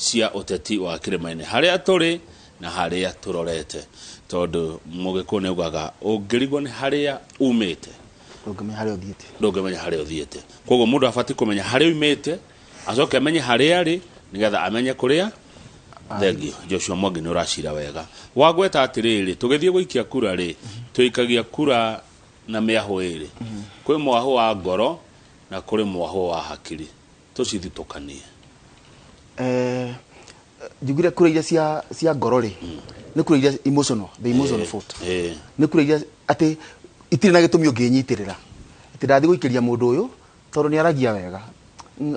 Cia ũteti wa kĩrĩma-inĩ, harĩa tũrĩ na harĩa tũrorete, tondũ Mũgĩkũyũ nĩ augaga ũngĩrigwo nĩ harĩa umĩte, ndũngĩmenya harĩa ũthiĩte. Ndũngĩmenya harĩa ũthiĩte. Koguo mũndũ abatiĩ kũmenya harĩa umĩte, acoke amenye harĩa arĩ, nĩgetha amenye kũrĩa. Thengiũ. Joshua Mwangi, nĩ ũracira wega wagweta atĩrĩrĩ, tũgĩthiĩ gũikia kura rĩ, tũikagia kura na mĩahũ ĩrĩ, kwĩ mwahũ wa ngoro na kũrĩ mwahũ wa hakiri, tũcithitũkanie. Njugire kura iria cia ngoro rĩ, nĩ kura iria emotional, the emotional vote. Nĩ kura iria atĩ itirĩ na gĩtũmi ũngĩnyitĩrĩra, atĩ ndathiĩ gũikĩria mũndũ ũyũ tondũ nĩ aragia wega.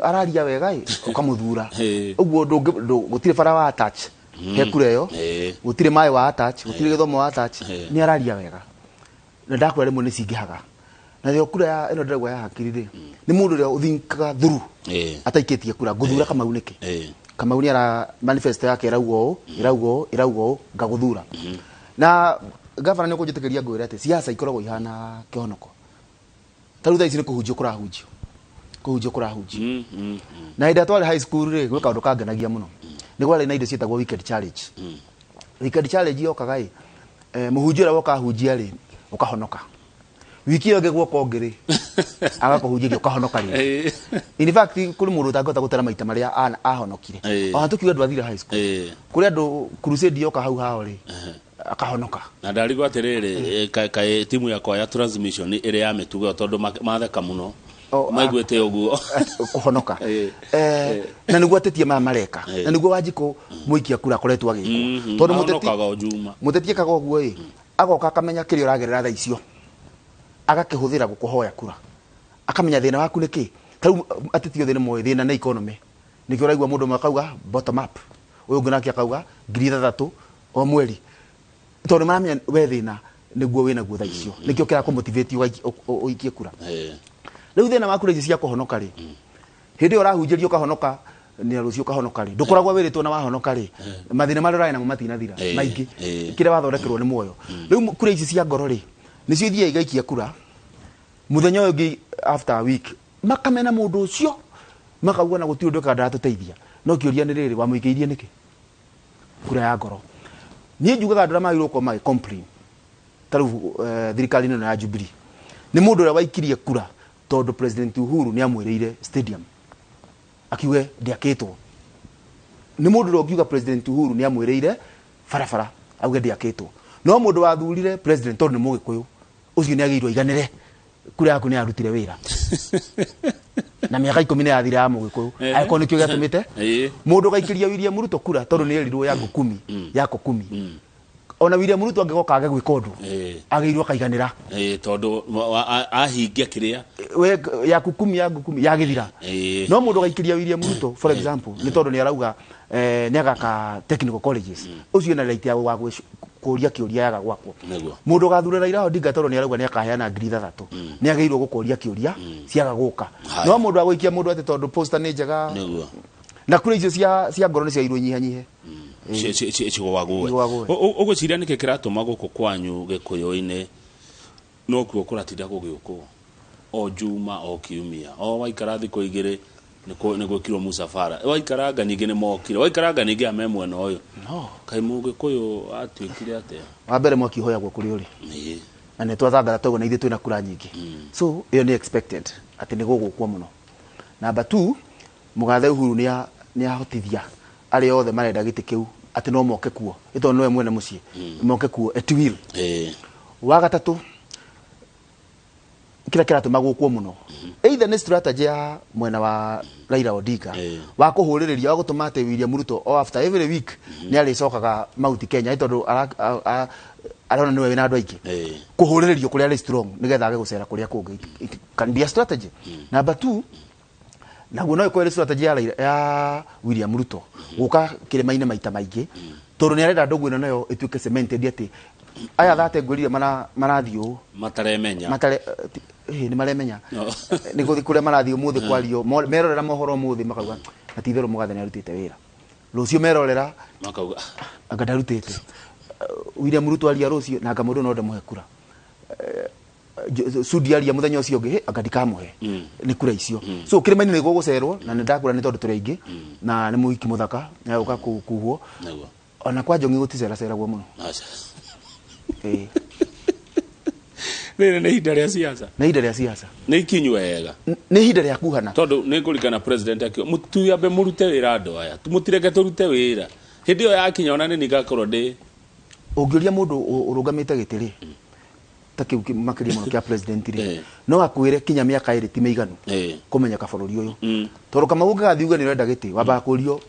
Araria wega ĩ, ũkamũthura. Ũguo gũtirĩ bara wa attach he kura ĩyo, gũtirĩ maĩ wa attach, gũtirĩ gĩthomo wa attach. Nĩ araria wega na ndakura rĩmwe nĩ cingĩhaga. Nayo kura ya ĩno ndĩraigua ya hakiri rĩ, nĩ mũndũ ũrĩa ũthinkaga through ataikĩtie kura, ngũthura Kamau nĩkĩ? Kamau nĩ ara manifesto yake ĩrauga ũũ, ĩrauga ũũ, ĩrauga ũũ, ngagũthura. Na gavana, nĩ ũkũnjĩtĩkĩria ngwĩre atĩ siasa ikoragwo ihana kĩhonoko. Ta rĩu thaa ici nĩ kũhunjio kũrahunjio, kũhunjio kũrahunjio. Na hĩndĩ ĩrĩa twarĩ high school rĩ, gwĩ kaũndũ kangenagia mũno, nĩ kwarĩ na indo ciĩtagwo weekend challenge. Weekend challenge yokaga ĩ, mũhunjia ũrĩa woka ahunjia rĩ, ũkahonoka. Wiki ĩyo ĩngĩ guoka ũngĩ rĩ, agakũhunjĩria, ũkahonoka rĩngĩ. In fact, kũrĩ mũndũ ũtangĩhota gũtara maita marĩa ahonokire. Ona tũkiuga andũ athire high school, kũrĩ andũ crusade yoka hau hao rĩ, akahonoka. Na ndarigwo atĩrĩrĩ, kaĩ timu yakwa ya transmission ĩrĩ ya mĩtugo ĩyo, tondũ matheka mũno. Oh, maiguĩte ũguo. Kũhonoka. Na nĩguo atetie maya mareka, na nĩguo Wanjikũ mũikia kura akoretwo agĩkwo, tondũ mũteti Ahonokaga o juma. Mũteti ekaga ũguo ĩ, agoka akamenya kĩrĩa ũragerera thaa icio, agakĩhũthĩra gũkũhoya kura, akamenya thĩna waku nĩ kĩ. Ta rĩu ateti othe nĩ moĩ thĩna nĩ economy, nĩkĩo ũraigua mũndũ ũmwe akauga bottom up, ũyũ ũngĩ nake akauga 6,000 o mweri, tondũ nĩ maramenya we thĩna nĩguo wĩnaguo thaa icio, nĩkĩo kĩrakũmotivate ũikie kura. Rĩu thĩna wa kura ici cia kũhonoka rĩ, hĩndĩ ĩyo ũrahunjĩrio ũkahonoka na rũciũ ũkahonoka rĩ, ndũkoragwo wĩrĩtwo na wahonoka rĩ, mathĩna marĩa ũrarĩ namo matinathira. Maingĩ kĩrĩa wathondekerwo nĩ muoyo. Rĩu kura ici cia ngoro rĩ, nĩcio ithiaga igaikia kura mũthenya ũyũ ũngĩ, after a week makamena mũndũ ũcio, makauga na gũtirĩ ũndũ ekaga, ndaratũteithia. No kĩũria nĩ rĩrĩ, wamũikĩirie nĩkĩ kura ya ngoro? Niĩ njugaga andũ arĩa magĩrĩirwo gũkorwo magĩ complain ta rĩu thirikari ĩno ya Jubilee nĩ mũndũ ũrĩa waikirie kura tondũ President Uhuru nĩ amwĩrĩire stadium akiuge ndĩakĩtwo, nĩ mũndũ ũrĩa ũngiuga President Uhuru nĩ amwĩrĩire barabara auge ndĩakĩtwo. No mũndũ wathurire president tondũ nĩ Mũgĩkũyũ, ũcio nĩ agĩrĩirwo aiganĩre, kura yaku nĩ yarutire wĩra na mĩaka 10 nĩ yathira ya Mũgĩkũyũ, angĩkorwo nĩkĩo gĩatũmĩte mũndũ ũgaikĩria William Ruto kura tondũ nĩ erirwo yangu kumi yako kumi. Ona William Ruto angĩgoka age gwĩka ũndũ, agĩrĩirwo akaiganĩra. Tondũ ahingia kĩrĩa we yaku kumi yangu kumi yagĩthira. No mũndũ ũgaikĩria William Ruto, for example, nĩ tondũ nĩ arauga nĩ agaka technical colleges, ũcio na right ya wa kũria kĩũria yaga gwakwo. Mũndũ ũgathura Raila Odinga tondũ nĩ arauga nĩ akaheana 6,000, nĩ agĩrĩirwo gũkũria kĩũria ciaga gũka. No mũndũ agũikia mũndũ atĩ tondũ poster nĩ njega na kura icio cia ngoro nĩ ciagĩrĩirwo inyihanyihe. Cigũagũe. Cigũagũe. Ũgwĩciria nĩkĩ kĩratũma gũkũ kwanyu Gĩkũyũ-inĩ nokuo kũratinda gũgĩũkwo o juma, o kiumia, o waikara thikũ 2 nĩ gwĩkirwo musafara, waikaranga ningĩ nĩ mokire, waikaranga ningĩ ame mwena ũyũ? No. Kaĩ Mũgĩkũyũ atuĩkire atĩa? Wa mbere, mwaki ũhoyagwo kũrĩa ũrĩ. Na nĩ twathangatha toguo na ithuĩ twĩna kura nyingĩ, so ĩyo nĩ expected atĩ nĩ gũgũkwo mũno. Number two, mũgathe Uhuru nĩ ahotithia arĩa othe marenda gĩtĩ kĩu atĩ no moke kuo, nĩ tondũ nĩwe mwene mũciĩ, moke kuo at will. Wa gatatũ, kĩrĩa kĩratũma gũkwo mũno, either nĩ strategy ya mwena wa Raila Odinga wa kũhũrĩrĩria, wa gũtũma atĩ William Ruto o after every week nĩ arĩcokaga Mount Kenya, nĩ tondũ arona nĩwe wĩna andũ aingĩ, kũhũrĩrĩrio kũrĩa arĩ strong nĩgetha age gũcera kũrĩa kũngĩ. It can be a strategy. Number two, naguo no ĩkorwo ĩrĩ strategy ya, Raila, ya William Ruto gũka kĩrĩma-inĩ maita maingĩ, tondũ nĩ arenda ndũgũ ĩno nayo ĩtuĩke cemented, atĩ aya thate ngwĩrire marathiĩ ũũ. Mataremenya. Matare nĩ maremenya. No. Nĩ gũthiĩ kũrĩa marathiĩ ũmũthĩ kwario, merorera mohoro ũmũthĩ makauga na ti itherũ mũgathe nĩ arutĩte wĩra, rũciũ merorera makauga anga ndarutĩte. William Ruto aria rũciũ na anga mũndũ no ndamũhe kura. Sudi aria muthenya ucio ungi anga ndikamuhe ni kura icio. So kirima-inĩ nĩ gũgũcerwo na nĩ ndakura nĩ tondũ tũrĩ aingĩ na nĩ mũhiki mũthaka na ũka kuhwo. Nĩguo. Ona kwa Njongi gũticeraceragwo mũno. Aca. Ĩĩ. Rĩrĩ nĩ ihinda rĩa siasa. Nĩ ihinda rĩa siasa. Nĩ ikinyu wega. Nĩ ihinda rĩa kuhana. Tondũ nĩ ngũririkana president akiuga mũtiambe mũrute wĩra andũ aya, mũtireke tũrute wĩra. Hĩndĩ ĩyo yakinya ona nĩ ngakorwo ndĩ Ũngĩũria mũndũ ũrũgamĩte gĩtĩ rĩ, ta kĩu makĩria mũno kĩa president rĩ, no akwĩre kinya mĩaka ĩrĩ ti mĩiganu kũmenyeka bũrũri ũyũ. Tondũ Kamau ũngĩgathiĩ uge nĩ ũrenda gĩtĩ, wambaga kũrio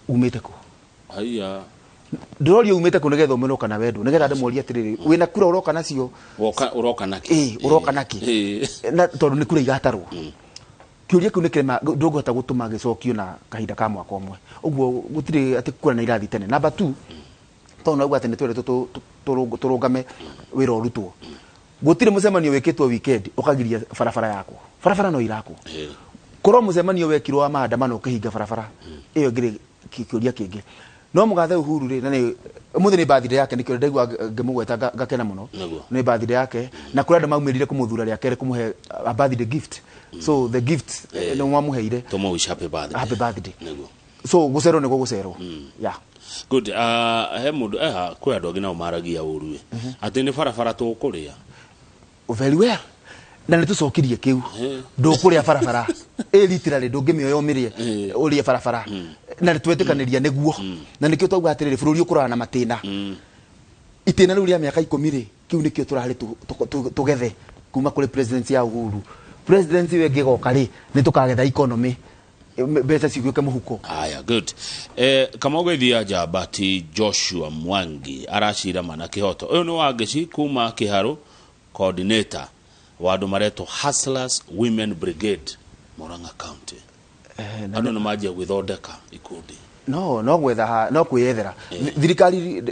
umĩte kũ. Haiya. Ndĩroria umĩte kũ nĩgetha ũmenwo kana wendwo, nĩgetha andũ morie atĩrĩrĩ, wĩna kura ũroka nacio? Woka ũroka nakĩ? Ĩĩ, ũroka nakĩ? Na tondũ nĩ kura igatarwo. Kĩũria kĩu nĩ kĩrema ndũngĩhota gũtũma gĩcokio na kahinda ka mwaka ũmwe. Ũguo gũtirĩ atĩ kura nĩ irathiĩ tene. Number 2, tondũ nauga atĩ nĩ tweretwo tũrũngame wĩra ũrutwo. Gũtirĩ mũcemanio wĩkĩtwo weekend ũkagiria barabara yakwo. Barabara no irakwo. Korwo mũcemanio wekirwo wa maandamano ũkĩhinga barabara, ĩyo ĩngĩrĩ kĩũria kĩngĩ. No mũgathe Uhuru rĩ, na nĩ ũmũthĩ nĩ birthday yake, nĩkĩo ndaigua ngĩmũgweta ngakena mũno. Nĩ birthday yake, na kũrĩ andũ maumĩrire kũmũthura rĩa kerĩ kũmũhe a birthday gift. So the gift nĩ mwamũheire. Tũmũ wish happy birthday. Happy birthday. Nĩguo. So gũcerwo nĩ gũgũcerwo. Yeah. Good. He mũndũ eha kwĩ andũ angĩ nao maragia ũru ĩ. Atĩ nĩ barabara tũkũrĩa. Very well. Na nĩ tũcokirie kĩu. Ndũkũrĩa barabara. Ĩ literally ndũngĩmĩoya ũmĩrĩe, ũrĩe barabara. Na nĩ twetĩkanĩria nĩguo. Na nĩkĩo twauga atĩrĩrĩ, bũrũri ũkũraga na matĩna. Itĩna rĩu rĩa mĩaka 10 rĩ, kĩu nĩkĩo tũrarĩ tũgethe kuma kũrĩ presidency ya Uhuru. Presidency ĩyo ĩngĩgoka rĩ, nĩ tũkagetha economy. Mbeca cigĩũke mũhuko. Aya, good. Kamau Gĩthia Njamba ti Joshua Mwangi aracira mana kĩhoto. Ũyũ nĩ Wangeci kuma Kĩharũ, coordinator wa andũ maretwo Hustlers Women Brigade, Murang'a County. Andũ nĩ manjia gwĩthondeka ikundi. No, no gwetha ha, no kwĩyethera. Thirikari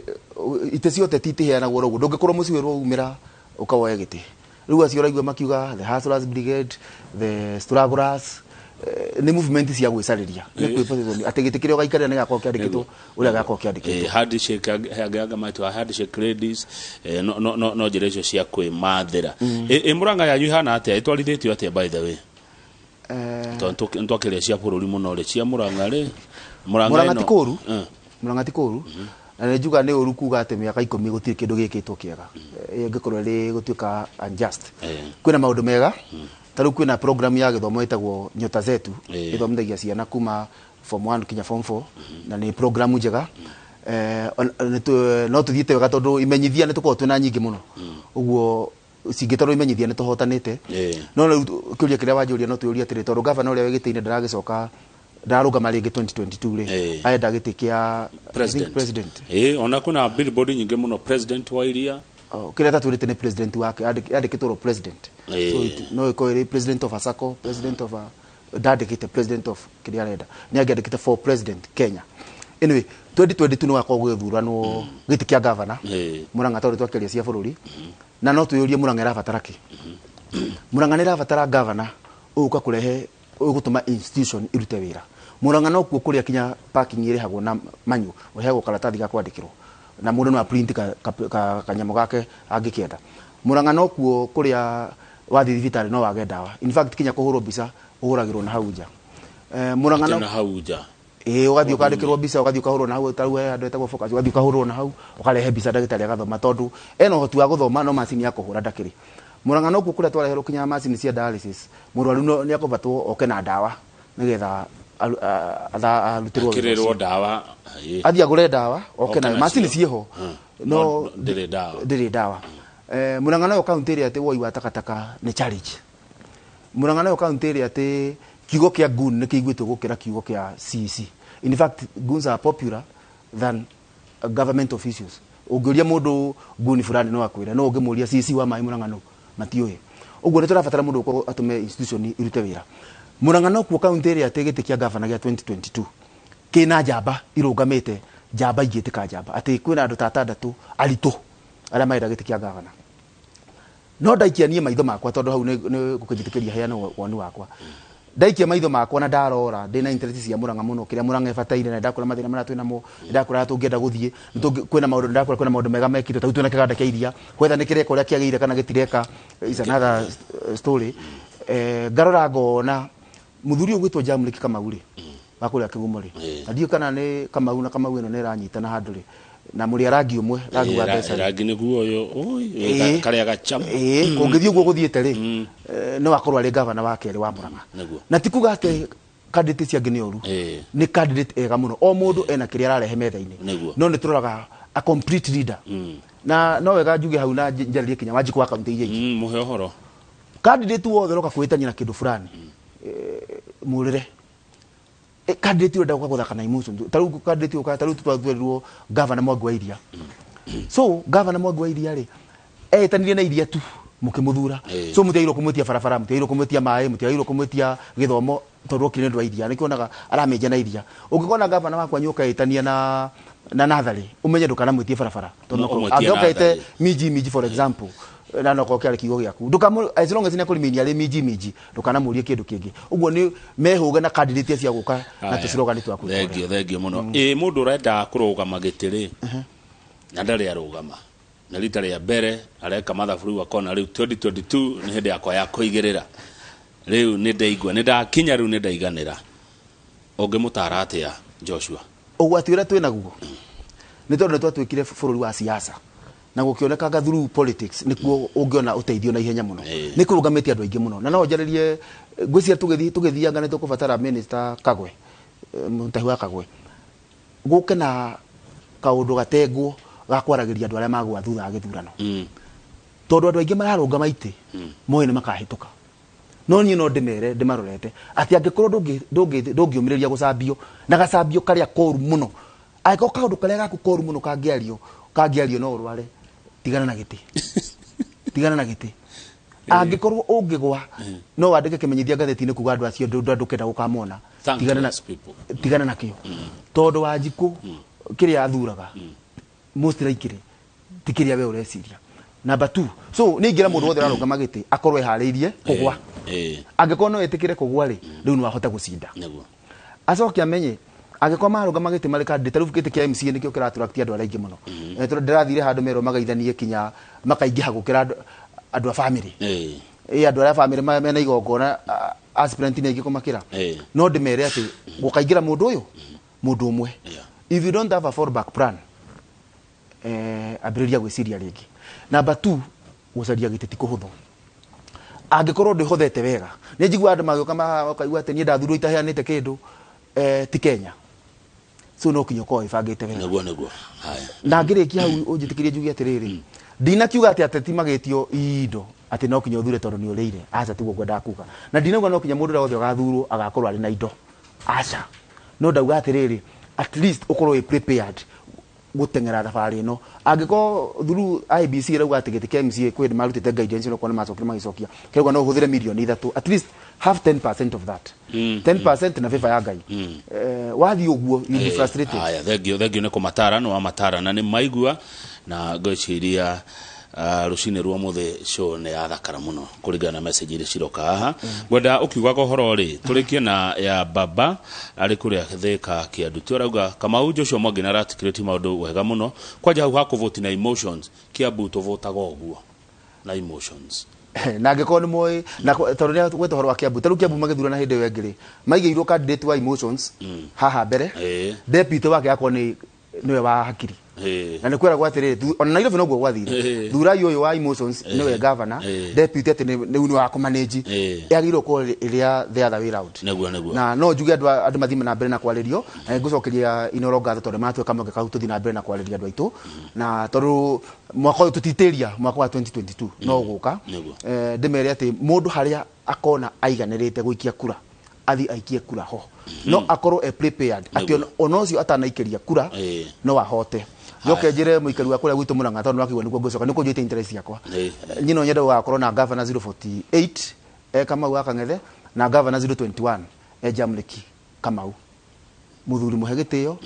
itĩ cia ũteti itiheanagwo oro ũguo. Ndũngĩkorwo mũciĩ werwo umĩra ũkawoe gĩtĩ. Rĩu acio ũraigua makiuga the Hustlers Brigade, the Strugglers, nĩ movement cia gwĩcarĩria. Nĩ kwĩ-position. Atĩ gĩtĩ kĩrĩa ũgaikarĩra nĩ gĩgakorwo kĩandĩkĩtwo ũrĩa gĩgakorwo kĩandĩkĩtwo. Handshake, angĩ maitũ, handshake ladies, no, no, no, no njĩra icio cia kwĩmathĩra. Murang'a yanyu ihana atĩa? Ĩtwarithĩtio atĩa by the way? Tondũ nĩtwakĩrĩa cia bũrũri mũno rĩ, cia Murang'a rĩ, Murang'a Murang'a ĩno ti kũũru. Murang'a ti kũũru. Na nĩ njuga nĩ ũru kuga atĩ mĩaka 10 gũtirĩ kĩndũ gĩkĩtwo kĩega. Ĩngĩkorwo ĩrĩ gũtuĩka unjust. Kwĩna maũndũ mega. Ta rĩu kwĩna program ya gĩthomo ĩtagwo Nyota Zetu, ĩthomithagia ciana kuma form 1 kinya form 4, na nĩ program njega. No tũthiĩte wega tondũ imenyithia nĩ tũkoragwo twĩna nyingĩ mũno. Ũguo cingĩtarwo imenyithia nĩ tũhotanĩte. No rĩu kĩũria kĩrĩa wanjũria no twĩũrie atĩrĩ, tondũ gavana ũrĩa wĩ gĩtĩ-inĩ ndaragĩcoka, ndararũgama rĩngĩ 2022 rĩ, arenda gĩtĩ kĩa President. President. Ona kwĩna billboard nyingĩ mũno, president wa iria. Oh, kĩrĩa tatwĩrĩte nĩ president wake, andĩkĩtwo ro president. So it, no ĩkorwo ĩrĩ president of a circle, president of a, ndandĩkĩte president of kĩrĩa arenda. Nĩ angĩandĩkĩte for president Kenya. Anyway, 2022 nĩ gwakorwo gũgĩthuranwo gĩtĩ kĩa governor. Murang'a tondũ twakĩaria cia bũrũri. Na no twĩyũrie Murang'a ĩrabatara kĩ? Murang'a nĩ ĩrabatara governor ũgũka kũrehe, ũgũtũma institution irute wĩra. Murang'a no kuo kũrĩa kinya parking ĩrĩhagwo na manyu, ũheagwo karatathi ga kwandĩkĩrwo. Na mũndũ no aprint kanyamũ gake angĩkĩenda. Murang'a no kuo kũrĩa wathiĩ thibitarĩ no wage ndawa. In fact kinya kũhũrwo mbica ũhũragĩrwo na hau nja. Murang'a no Na hau nja. Ĩĩ, ũgathiĩ ũkandĩkĩrwo mbica, ũgathiĩ ũkahũrwo na hau, ta rĩu he handũ hetagwo Focus, ũgathiĩ ũkahũrwo na hau, ũkarehe mbica ndagĩtarĩ agathoma, tondũ ena ũhoti wa gũthoma no macini ya kũhũra ndakĩrĩ. Murang'a no kuo kũrĩa twareherwo kinya macini cia dialysis, mũrwaru nĩ akũbatwo oke na ndawa nĩgetha arutĩrwo wĩra Akĩrĩrwo ũcio. ndawa, ĩĩ. Athiĩ agũre ndawa, oke Oke nayo. nacio. Macini ciĩho. No No ndĩrĩ ndawa. Ndĩrĩ ndawa. Murang'a nayo kaunti ĩrĩa atĩ woi wa takataka nĩ challenge. Murang'a nayo kaunti ĩrĩa atĩ kiugo kĩa goon nĩ kĩiguĩtwo gũkĩra kiugo kĩa CEC. In fact, goons are popular than government officials. Ũngĩũria mũndũ goon fulani no akwĩre, no ũngĩmũria CEC wa maĩ Murang'a no matiũĩ. Ũguo nĩ tũrabatara mũndũ ũkorwo atũme institution irute wĩra. Murang'a no kuo kaunti ĩrĩa atĩ gĩtĩ kĩa gavana gĩa 2022 kĩna njamba irũgamĩte, njamba ingĩtĩka njamba atĩ kwĩna andũ ta atandatũ aritũ arĩa marenda gĩtĩ kĩa gavana. No ndaikia niĩ maitho makwa tondũ hau nĩ gũkĩnjĩtĩkĩria heane woni wakwa. Ndaikia maitho makwa na ndarora ndina interest cia Murang'a muno, kiria Murang'a ibataire, na ndakora mathina maria twinamo, ndakora tungĩenda guthie, kwina maundu, ndakora kwina maundu mega mekitwo, ta twina kiganda kia iria, whether nĩ kĩreka ũrĩa kĩagĩrĩire kana gĩtireka is another story. Ngarora ngona muthuri ũyũ gwĩtwo Jamlek Kamau rĩ, wa kũrĩa Kĩgumo rĩ, na ndiũĩ kana nĩ Kamau na Kamau ĩno nĩ ĩranyitana handũ rĩ, na mũrĩ a rangi ũmwe, rangi wa mbeca rĩ. Rangi nĩguo ũyũ. Oi, karĩa gacamu. Ĩĩ, kũngĩthiĩ ũguo gũthiĩte rĩ, no akorwo arĩ gavana wa kerĩ wa Murang'a. Na ti kuga atĩ candidate icio angĩ nĩ oru, nĩ candidate ega mũno, o mũndũ ena kĩrĩa ararehe metha-inĩ. No nĩ tũroraga a complete leader. Na no wega njuge hau na njarĩrie kinya Wanjikũ wa kaunti iria ingĩ. Mũhe ũhoro. Candidate wothe ũroka kwĩtania na kĩndũ fulani, mũrĩre. Candidate ũrenda gũka gũthaka na emotions. Ta rĩu candidate ũka, ta rĩu twathurirwo governor Mwangi wa Iria. So governor Mwangi wa Iria rĩ, etanirie na iria tu mũkĩmũthura. So mũtiagĩrĩirwo kũmwĩtia barabara, mũtiagĩrĩirwo kũmwĩtia maĩ, mũtiagĩrĩirwo kũmwĩtia gĩthomo, tondũ okire nĩ ũndũ wa iria. Nĩkĩo wonaga aramĩenja na iria. Ũngĩkona gavana wakwa nyoka ĩtania na natharĩ, ũmenye ndũkanamwĩtie barabara. Tondũ Ũmwĩtie angĩoka ĩte natharĩ. minji minji, for example, na no korwo kĩarĩ kiugo gĩaku, as long as nĩ akũrĩmĩinia arĩ minji minji, ndũkanamũrie kĩndũ kĩngĩ. Ũguo nĩ mehũge na candidate cia gũka na tũcirogani twa kwĩka ũrĩa. Thengio, thengio mũno. Ĩ mũndũ ũrenda kũrũgama gĩtĩ rĩ, na ndarĩ arũgama, na rita rĩa mbere areka mathabu rĩu akona rĩu 2022 nĩ hĩndĩ yakwa ya kũigĩrĩra, rĩu nĩ ndaigua nĩ ndakinya, rĩu nĩ ndaiganĩra, ũngĩmũtara atĩa, Joshua? Ũgwati ũrĩa twĩ naguo nĩ tondũ nĩ twatuĩkire bũrũri wa siasa, na gũkĩonekanga through politics nĩkuo ũngĩona ũteithio na ihenya mũno. Nĩ kũrũgamĩtie andũ aingĩ mũno, na no njarĩrie, ngwĩciria tũgĩthianga nĩ tũkũbatara minister Kagwe, Mutahi wa Kagwe, gũke na kaũndũ gatengwo ga kwaragĩria andũ arĩa magũa thutha wa gĩthurano, tondũ andũ aingĩ mararũngama itĩ moĩ nĩ makahĩtũka. No niĩ no ndĩmere ndĩmarorete atĩ angĩkorwo ndũngĩũmĩrĩria gũcambio na gacambio karĩa koru mũno, angĩkorwo kaũndũ karĩa gaku koru mũno kangĩario no ũrware, tigana na gĩtĩ, tigana na gĩtĩ. Angĩkorwo ũngĩgwa no wandĩke kĩmenyithia ngathĩti-inĩ kuga andũ acio ndũkenda gũkamona, tigana na Thankless people. Tigana na kĩo, tondũ Wanjikũ kĩrĩa athuraga most likely ti kĩrĩa we ũreciria. Number two, so nĩ ingĩra mũndũ wothe ũrarũgama gĩtĩ akorwo eharĩirie kũgwa. Angĩkorwo no ĩtĩkĩre kũgwa rĩ, rĩu no ahote gũcinda. Acoke amenye angĩkorwo marũgama gĩtĩ marĩ candidate, rĩu gĩtĩ kĩa MCA nĩkĩo kĩrattract andũ arĩa aingĩ mũno. Tondũ ndĩrathire handũ merwo magaithanie kinya makaingĩha gũkĩra andũ a family. Ĩ andũ arĩa a family mena igongona, aspirant nĩ aingĩ kũmakĩra. No ndĩmere atĩ gũkaingĩra mũndũ ũyũ mũndũ ũmwe. If you don't have a fallback plan, ambĩrĩria gwĩciria rĩngĩ. Number two, gũcaria gĩtĩ ti kũhũthũ angĩkorwo ndĩhothete wega. Nĩ njiguaga andũ magĩũka makaigua atĩ niĩ ndathurwo itaheanĩte kĩndũ, ti Kenya, so no kinya ũkorwo wĩbangĩte wega. Nĩguo, nĩguo, haya. Na ngĩrĩkia hau, ũnjĩtĩkĩrie njuge atĩrĩrĩ, ndinakiuga atĩ ateti magĩtio indo atĩ no kinya ũthure tondũ nĩ ũrĩire. Aca, tiguo ngwendaga kuga, na ndinauga no kinya mũndũ ũrĩa wothe ũgathurwo agakorwo arĩ na indo. Aca, no ndauga atĩrĩrĩ, at least ũkorwo wĩ prepared gũteng'era thabarĩ ĩno. Angĩkorwo through IEBC ĩrauga atĩ gĩtĩ kĩa MCA kwĩ hĩndĩ marutĩte guidance, no kuona macokire magĩcokia kĩrauga no ũhũthĩre mirioni 3, at least have 10% of that, 10% na favor ya Ngai. Wathiĩ ũguo, you'll be frustrated. Haya, thengio, thengio nĩ kũmatara, nĩ wamatara na nĩ maigua, na ngwĩciria rũcinĩ rwa mũthĩ show nĩ yathakara mũno kũringana na message iria ciroka haha. Ngwenda ũkiugaga ũhoro rĩ, tũrĩkie na ya baba arĩ kũrĩa Thĩka Kĩanduti, arauga Kamau Joshua Mwangi nĩ aratikĩrĩtie maũndũ wega mũno, kwanja hau hakũvoti na emotions. Kiambu tũvotaga ũguo na emotions. Na angĩkorwo nĩ moĩ na tondũ nĩ gweta ũhoro wa Kiambu, ta rĩu Kiambu magĩthurana hĩndĩ ĩyo ĩngĩ rĩ, maigĩirwo candidate wa emotions haha mbere, deputy wake akorwo nĩ nĩwe wa hakiri. Na nĩ kwĩragwo atĩrĩrĩ, ona Nairobi noguo gwathire. Thurai ũyũ wa emotions nĩwe governor, deputy atĩ nĩ wa kũmanage. Yagĩrĩirwo gũkorwo ĩrĩa the other way round. Nĩguo, nĩguo. Na no njuge andũ mathiĩ na mbere na kwarĩrio, na ngũcokeria Inoro ngatho tondũ matue kamweke kau tũthiĩ na mbere na kwarĩria andũ aitũ, na tondũ mwaka ũyũ tũtitĩria mwaka wa 2022 no ũgũka. Ndĩmere atĩ mũndũ harĩa akona aiganĩrĩte gũikia kura, athi aikie kura ho, no akorwo e prepared atĩ ona ũcio atanaikĩria kura no ahote. Njoke njĩre mũikari wa kũrĩa gwitũ Mũrang'a, tondũ nĩwakĩigua nĩkuo ngũcoka, nĩkuo njuĩte interest yakwa. Niĩ no nyende gũgakorwo na governor 048 e Kamau wa Kang'ethe na governor 021 e Jamleki Kamau, mũthuri mũhe gĩtĩo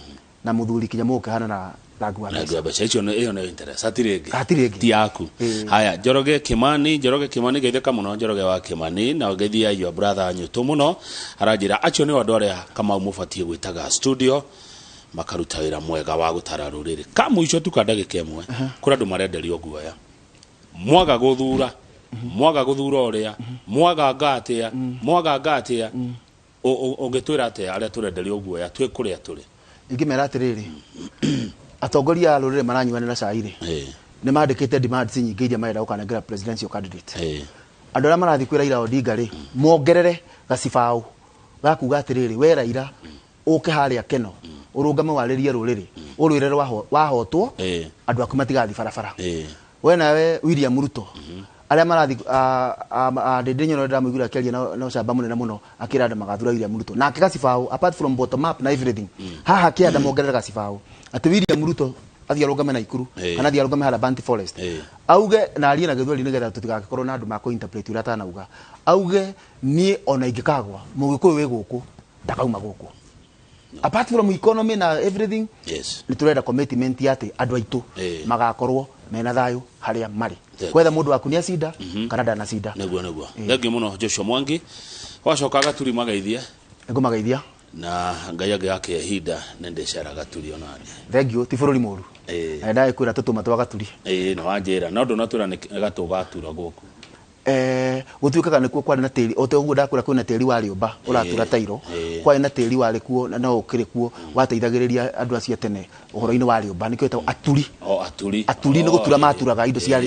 na mũthuri kinya mũgũkĩhana na Rangi wa Rangi mbeca. Wa mbeca icio ĩyo nĩyo interest, hatirĩ ĩngĩ. Hatirĩ ĩngĩ. Ti yaku. Ĩĩ. Haya, Njoroge Kimani, Njoroge Kimani, geithĩka mũno Njoroge wa Kimani, na ngeithia your brother Nyutu mũno. Aranjĩra acio nĩo andũ arĩa Kamau mũbatiĩ gwĩtaga studio makaruta wĩra mwega wa gũtara rũrĩrĩ. Ka mũico tu ka ndagĩka ĩmwe, kũrĩ andũ marenderio guoya, mwaga gũthura, mwaga gũthura ũrĩa mwaga ngatia, mwaga ngatia. Ũngĩtwĩra atĩa arĩa tũrenderio guoya twĩ kũrĩa tũrĩ? Ingĩmera atĩrĩrĩ, atongoria a rũrĩrĩ maranyuanĩra cai rĩ, nĩ mandĩkĩte demands nyingĩ iria marenda gũkanengera presidential candidate. Andũ arĩa marathiĩ kwĩ Raila Odinga rĩ, mongerere gacibaũ ga kuga atĩrĩrĩ, we Raila, ũke harĩa Keno, ũrũgame warĩrie rũrĩrĩ, ũrwĩre wahotwo, andũ aku matigathiĩ barabara. We nawe William Ruto, arĩa marathiĩ Ndĩndĩ Nyoro, ndĩramũiguire akĩaria na ũcamba mũnene mũno, akĩra andũ magathura William Ruto. Nake gacibaũ, apart from bottom up na everything, haha kĩanda mongerere gacibaũ atĩ William Ruto athiĩ arũgame Naikuru kana athiĩ arũgame harĩa Banti Forest, auge na arie na Gĩthweri nĩgetha tũtigagĩkorwo na andũ makũ interpret ũrĩa atanauga. Auge, niĩ ona ingĩkagwa, Mũgĩkũyũ wĩ gũkũ ndakauma gũkũ. Apart from economy na everything, nĩ tũrenda commitment ya atĩ andũ aitũ magakorwo mena thayũ harĩa marĩ, Thank kwetha mũndũ waku nĩ acinda kana ndanacinda. Nĩguo, thengiũ mũno Joshua Mwangi. Wacoka Gaturi magaithie. Nĩngũmageithia. Na Ngai angĩgakĩa ihinda, nĩ ndĩcera Gaturi onani. Thengiũ, ti bũrũri mũru. Na ndagĩkwĩra tũtũma twa Gaturi. Ĩĩ, nĩ wanjĩra, no ndũnatwĩra nĩ gatũ gatura gũkũ. Gũtuĩkaga nĩkuo kwarĩ na tĩri o ta ũguo ndakwĩra, kwĩna tĩri wa rĩũmba ũratura tairo. Kwarĩ na tĩri warĩ kuo na no ũkĩrĩ kuo, wateithagĩrĩria andũ acio a tene ũhoro-inĩ wa rĩũmba, nĩkĩo ĩtagwo aturi. O aturi. Aturi nĩ gũtura maturaga indo cia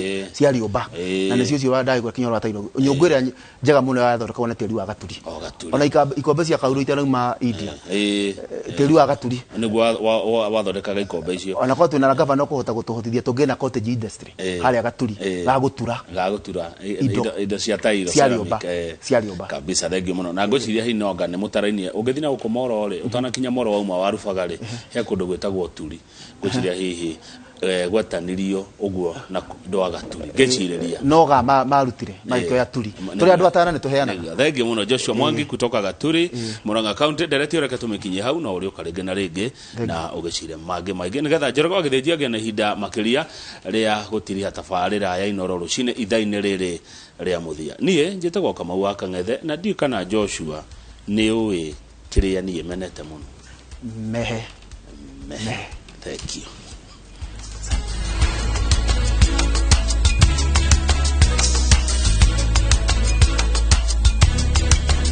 rĩũmba. Na nĩcio ũcio ndagĩkwĩra kinya wa tairo, nyũngũ ĩrĩa njega mũno yathondekagwo na tĩri wa Gaturi. O Gaturi. Ona ikombe cia kaurũ itanauma India, tĩri wa Gaturi. Nĩguo wathondekaga ikombe icio. Ona korwo twĩna gavana ũkũhota gũtũhotithia tũngĩe na cottage industry harĩa Gaturi, ga gũtura gagũtura indo. Indo cia tairo. Cia ceramic, rĩũmba. Cia rĩũmba. Kabisa, thengiũ mũno. Na ngwĩciria hihi no anga nĩ mũtara-inĩ ũngĩthiĩ na gũkũ Moro rĩ, ũtanakinya Moro wauma wa Rubaga rĩ, he kũndũ gwĩtagwo Turi. Ngwĩciria hihi gwetanirio ũguo na ndwa Gaturi, ngĩcirĩria. No ga marutire magĩkĩoya turi. Tũrĩ andũ atana nĩ tũheanaga. Thengiũ mũno Joshua Mwangi kutoka Gaturi, Murang'a County. Ndereti ũreke tũmĩkinyie hau, no ũrĩũka rĩngĩ na rĩngĩ na ũgĩcire mangĩ maingĩ nĩgetha Njoroge wa Gĩthĩnji agĩe na ihinda makĩria rĩa gũtiriha tabarĩra ya Inoro rũcinĩ ithaa-inĩ rĩrĩ rĩa mũthia. Niĩ njĩtagwo Kamau wa Kang'ethe, na ndiũĩ kana Joshua nĩ ũĩ kĩrĩa niĩ menete mũno. Mehe. Mehe. Thank you.